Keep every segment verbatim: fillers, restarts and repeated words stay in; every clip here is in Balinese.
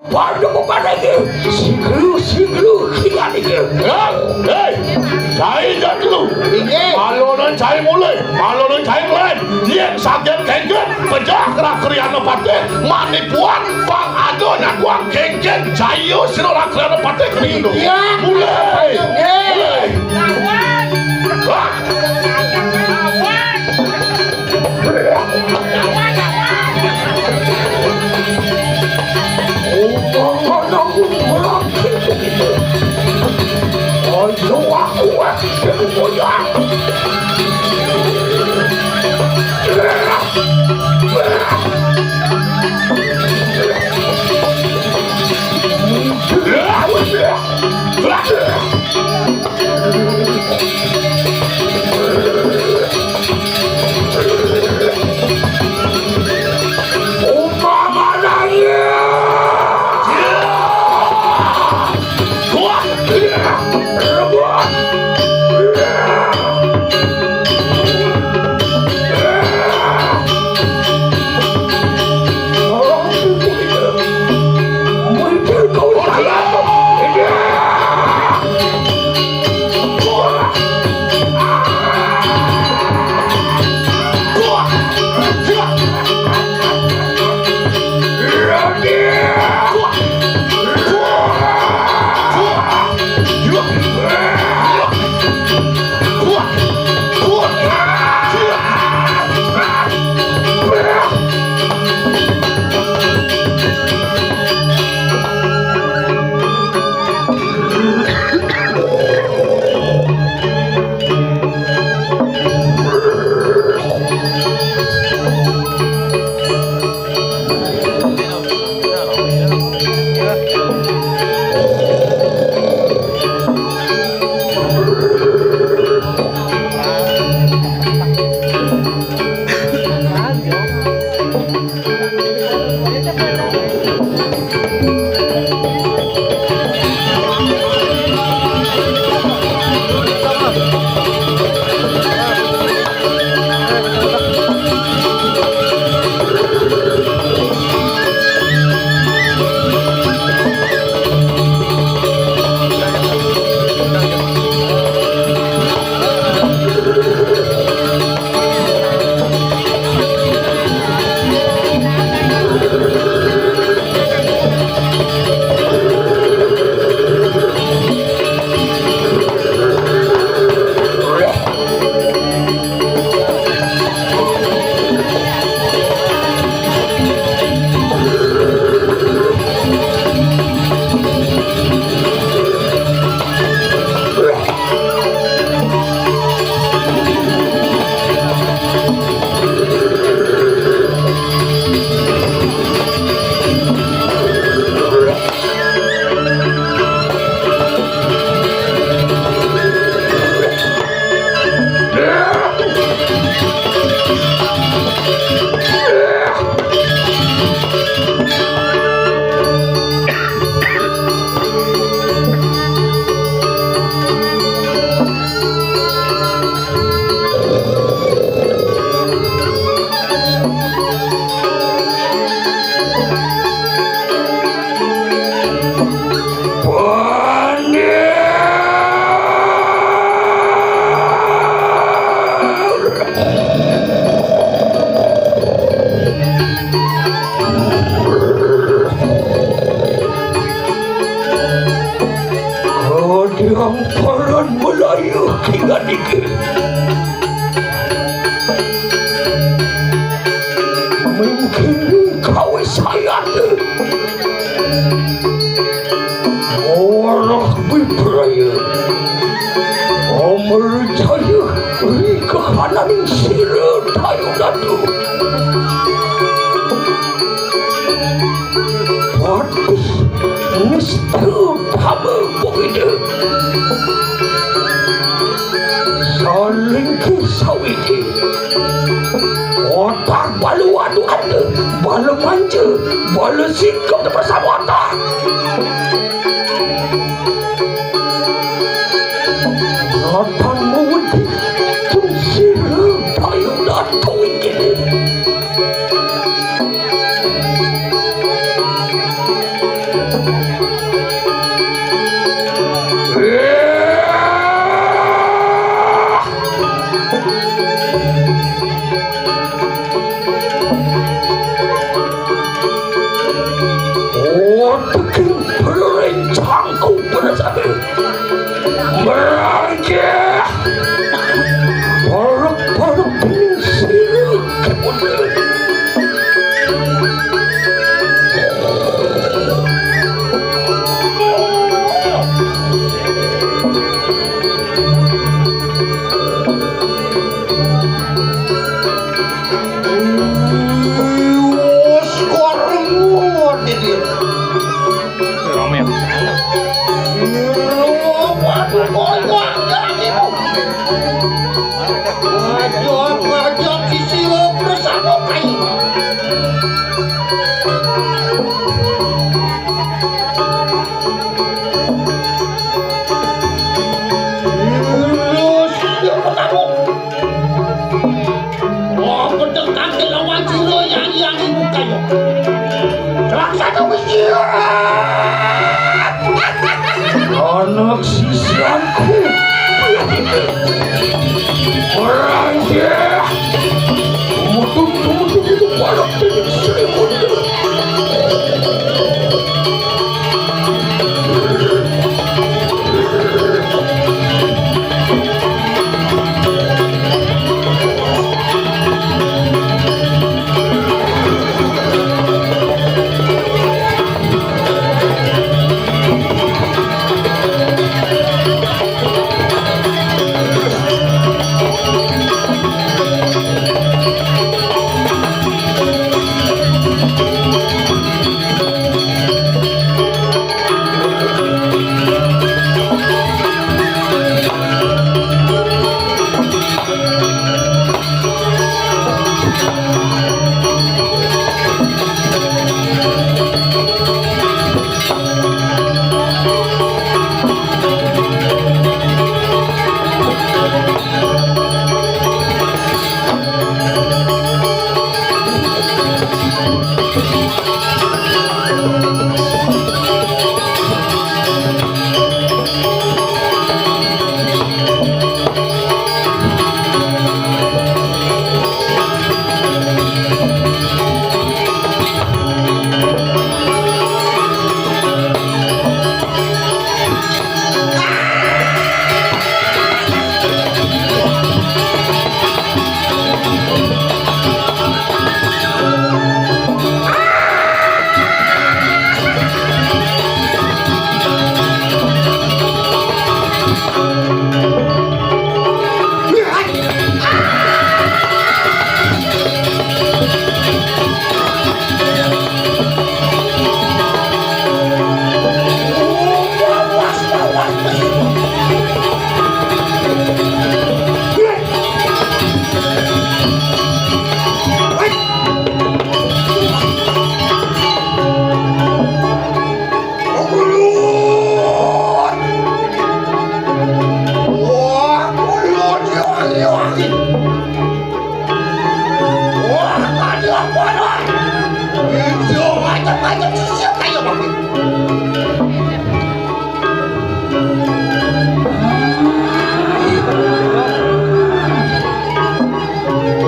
Padha pepadhe iki. Sigru, sigru, kian iki. Hei, hei. Cai jatlu. Inggih. Malonan cai mulih, malonan cai nglen. Yen saget kengken, pejah krakriana patih, manipuan, pang ada nyakuang kengken, jayu sira krakriana patih kenindo. Iya. Mulih. Inggih. Mulih. Lawan. Wah. Lawan. Kadiang paran Melayu kingan iki. Mingkini kawis hayate. Ora bibraya. Amarjaya ri kahananing sira Dayudatu. Patih nista tama pawida. Salingki sawiji. Otak balu adu ada, bala manja, bala sikap bersama otak. Natang mawedi, tung sira Dayudatu iki. Oh, daging berencangku berasane. Merangkeh. Parek-parek dening sirah kemundel. Wes koreng iki. Rame. Waduh, kok wadah iki. Waduh, waduh, sisi bersama kayu. Terus, ya, pertama. Wah, pedang tangkil lawan juru yang, yang ibu kayu. Laksana wiji. Anak sisianku. Orang dia. Tumutung, tumutung itu balak dengan selimut.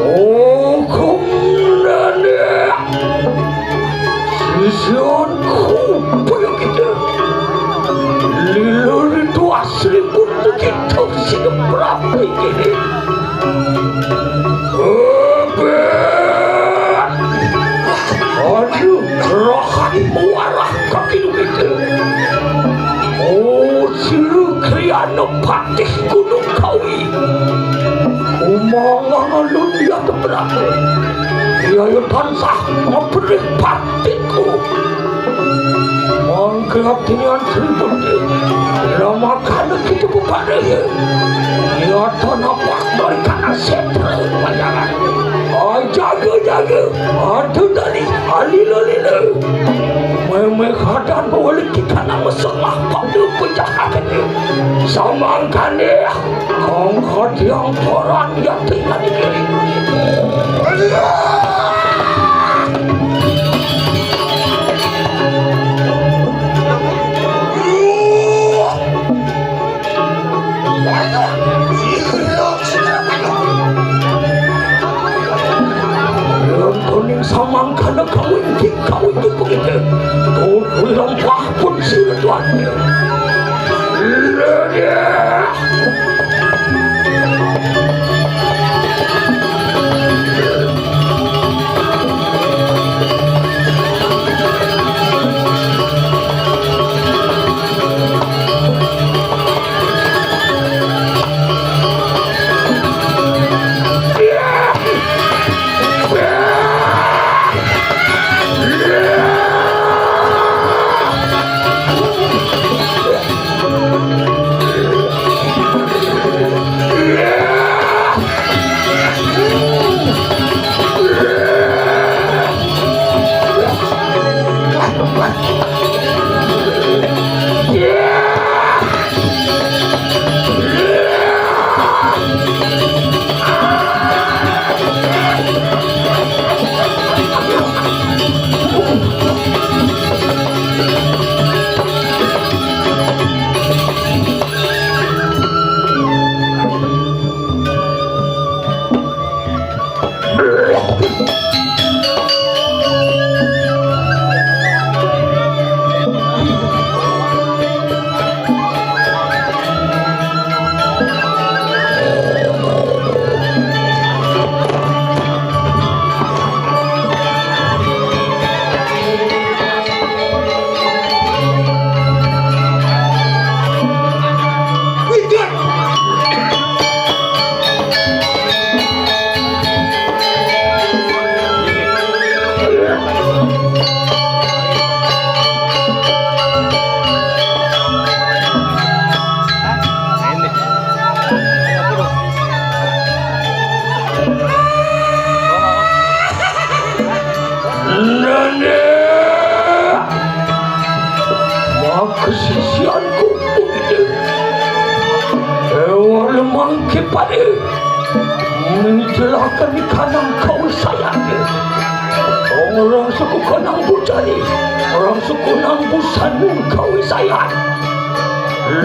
Oh, kumnane. Sisianku, boyo kita. Lilo itu asli pun begitu sing merapi kene. Hebat. Aduh, rohan muarah kaki kita. Oh, siru kriana patih Gunung Kawi. Umang alun ya keberak. Iya ya tansah ngeberih patiku. Mangke abdi nian Sri Puti. Lamakane kita bebareng. Iya to napak mereka setra panjangan. Oh, jaga, jaga. Aduh tali, alila-lila. Meme kadan balik kita nama sengah pada pecah hati. Samangkane. Kang Kadiang Toran ya tinggal di kiri. Ning samangkana kawin di kawin di pengite. Kau Nenek, maka sisianku pun, ewa lemang kepala, menjelakan kanang kau sayang. Orang suku kanang bujani, orang suku nang busan kau sayang.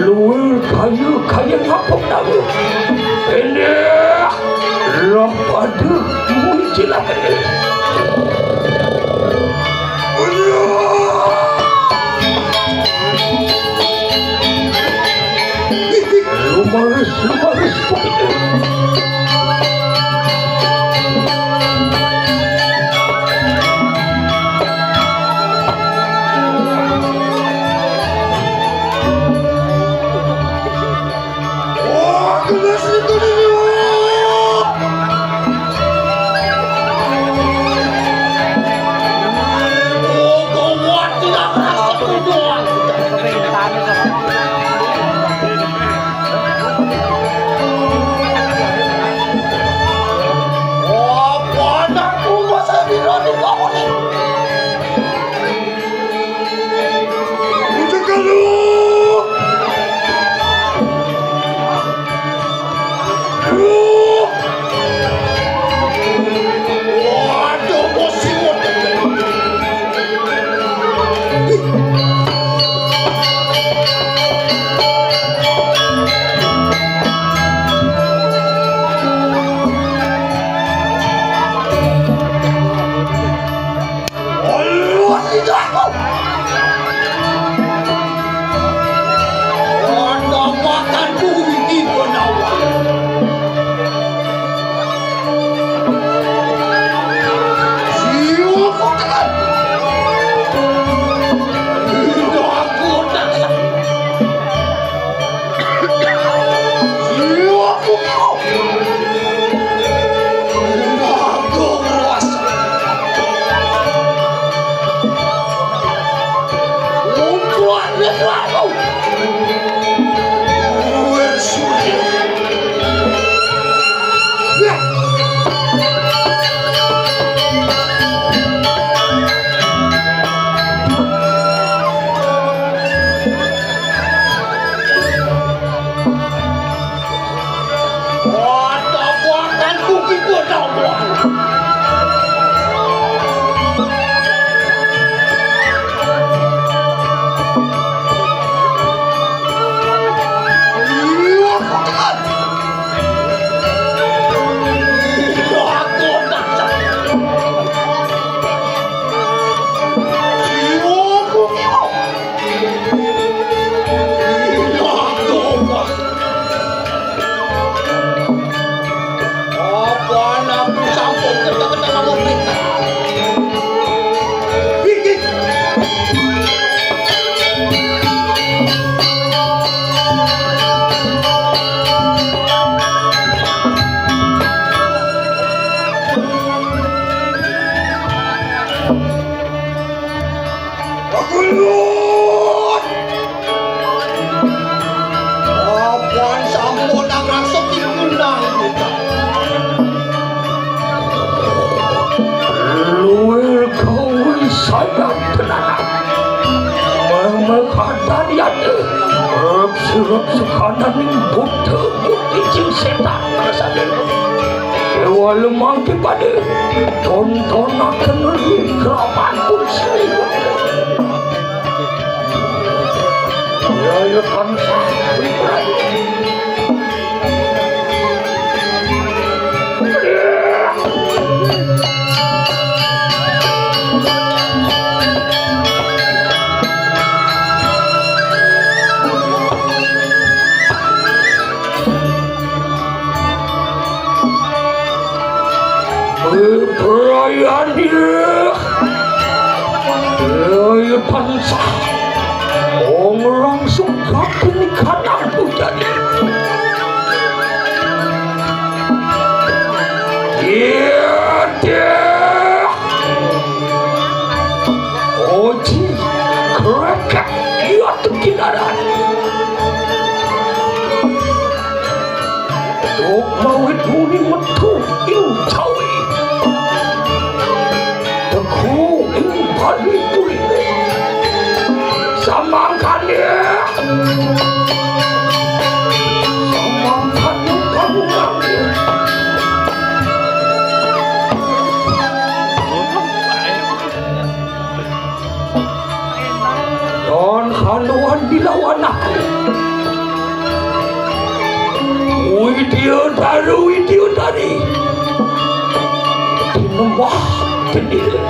Luar kaya, kaya ngapung nama. Ini lah pada muncul lagi. Lumaris, lumaris, begitu. Sukananing buta, buta cing setan rasane. Dewa lemah kepada tontonaken ring keramatku sendiri. Raya tansah. Bebrayan dia. Dia tansah. Wong langsung kaki kanang bujani. Iya, dia. Oji, krekek, iya tuh kinaran. Duk mawit muni metu ing jawi. Teku ing bali purine. Samangkane. Samangkane pangulane. Don haluan dilawan aku. Widya Daru Widya Dari. Tinembah kendile.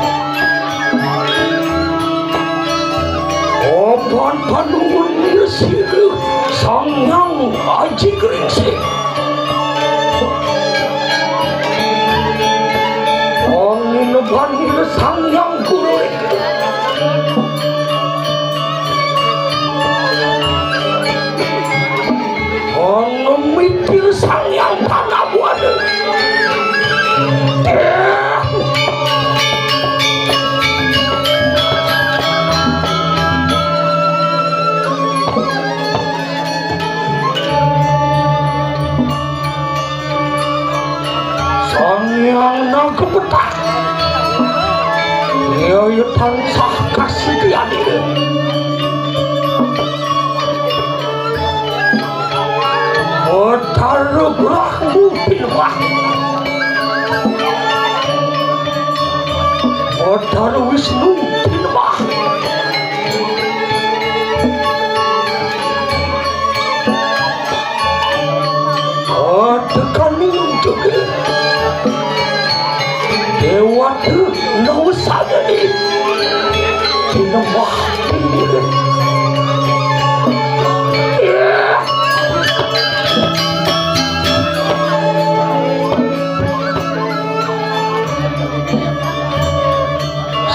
Opan panungun nilesire Sang Hyang Aji Gringsing. Pangineban Sang Hyang Guru. Pangemitir Sang Hyang Pangabuana. Sang Hyang Naga Petak. Iya, iya tansah kasetiane. Betara Brahma tinembah. Betara Wisnu tinembah. Tekaning juga Dewata Nawa Sadane tinembah.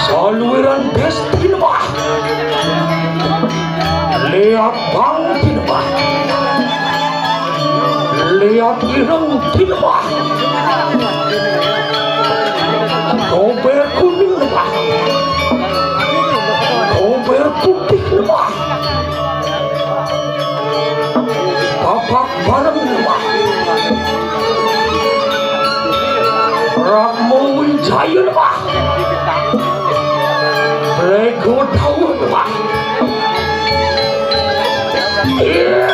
Saluiran des tinembah. Liat bang tinembah. Liat ireng tinembah. Kober kuning nembah. Kober putih nembah. Papak bareng nembah. Rama Wijaya nembah. Lego Dawa nembah. Iya.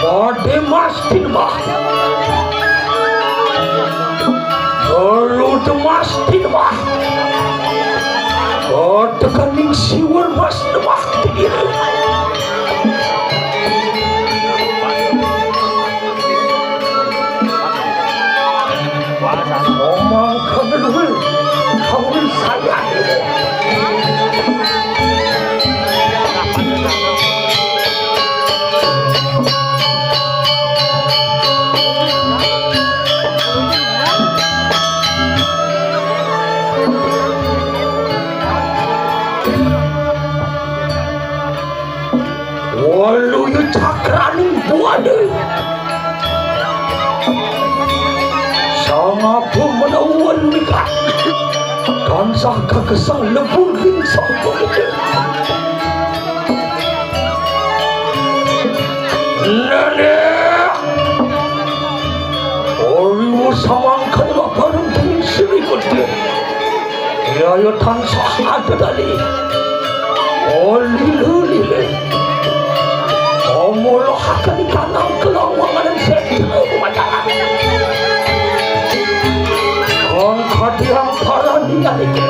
Bade Mas tinembah. Gelut Mas tinembah. Tekening siwur Mas tinembah. Omong kedua, kawin saya. Waluya cakraning buana. Sang Abu menawa lumikat. Tansah kakesang lebur gingsang. Nenek, orimu samangken bareng dening siripun. Yaya tansah ada dali. Oh, lile-lile. Omolohaken kanang kelawangan setra pacaran. Kang kadiang parani ngalike.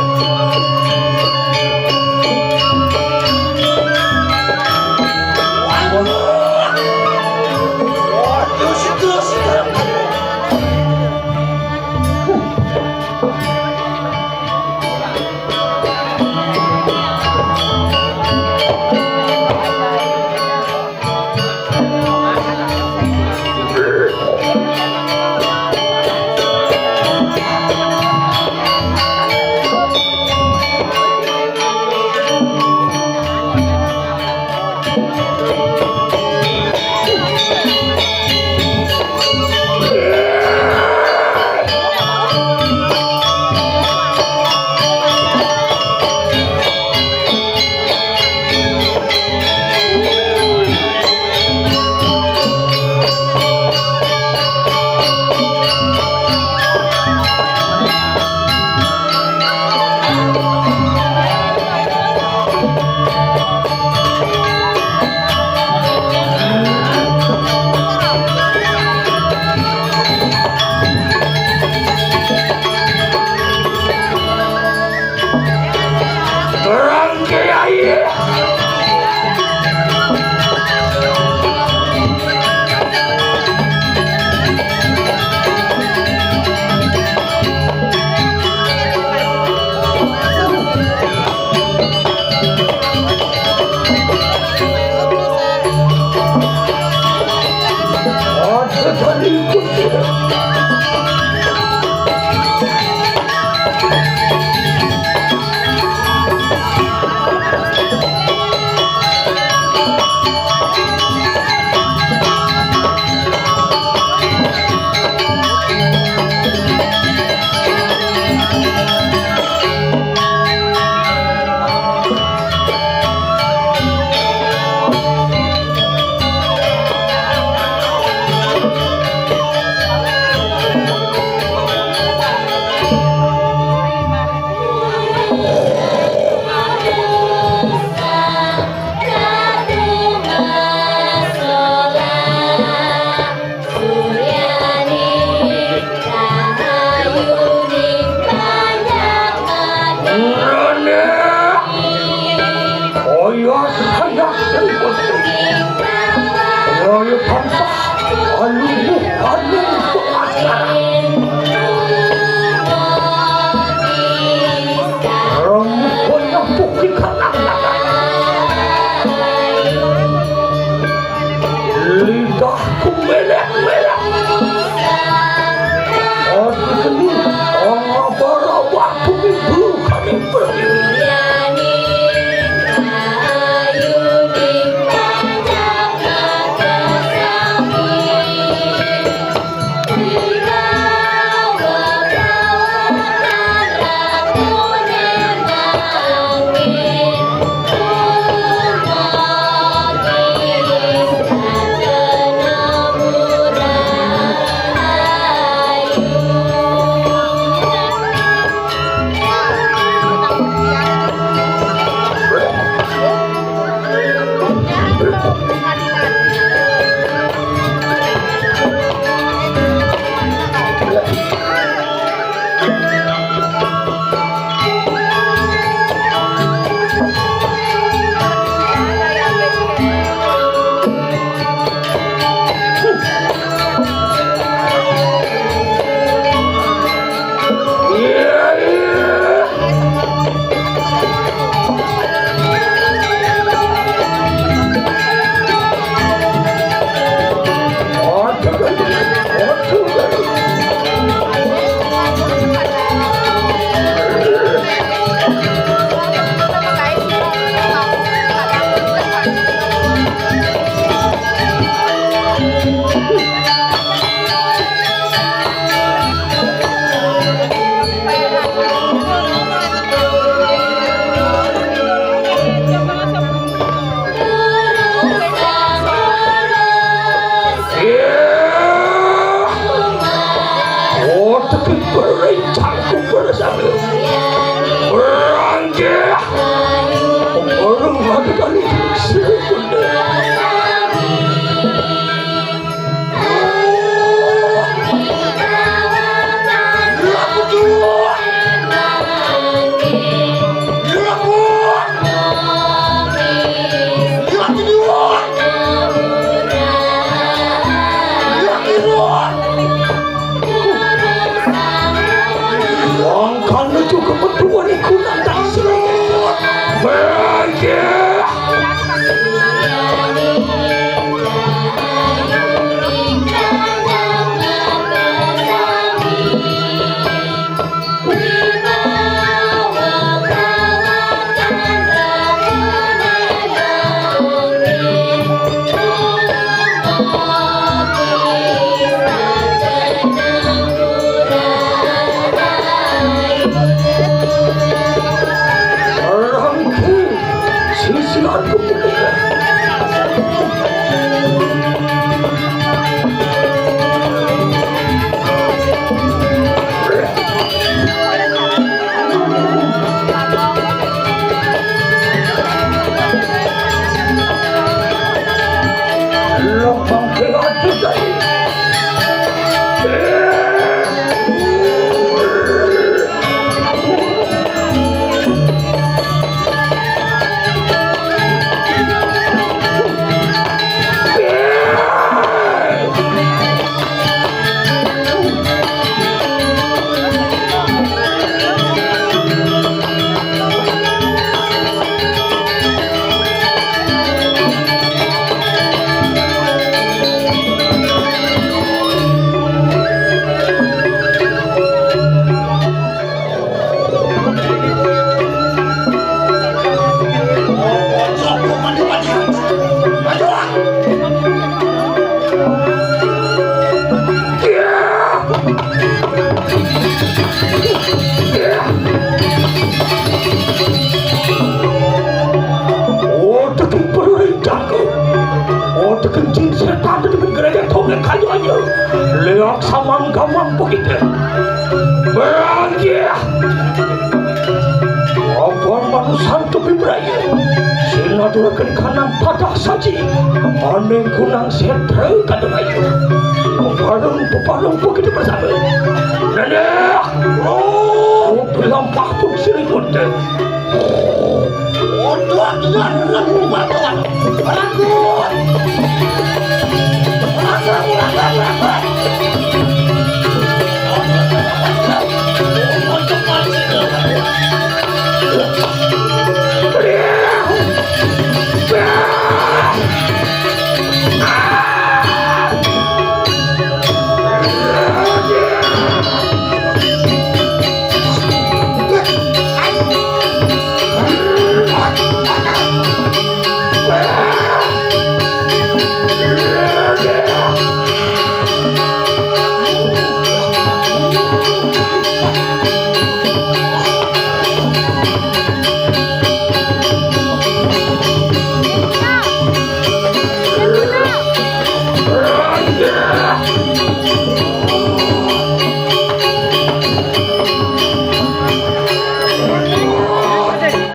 Tekan perintahku bersama. Berangkat. Orang ada kali. Wong kono juga metu ning gunung tak serut. Bangkit. Rangku, sisianku. Oh, tekan perintahku. Oh, tekan jin setan di gereja tolong kayu aja. Leak samang gamang begitu. Berangkir. Apa manusan topi beraya? Sinaturaken kanang patah saji. Aning kunang setra kadang ayu. Peparung, peparung begitu bersama. Nenek. Oh, pelampah pun siripun. Untuk dan lagu batuan. Lagu.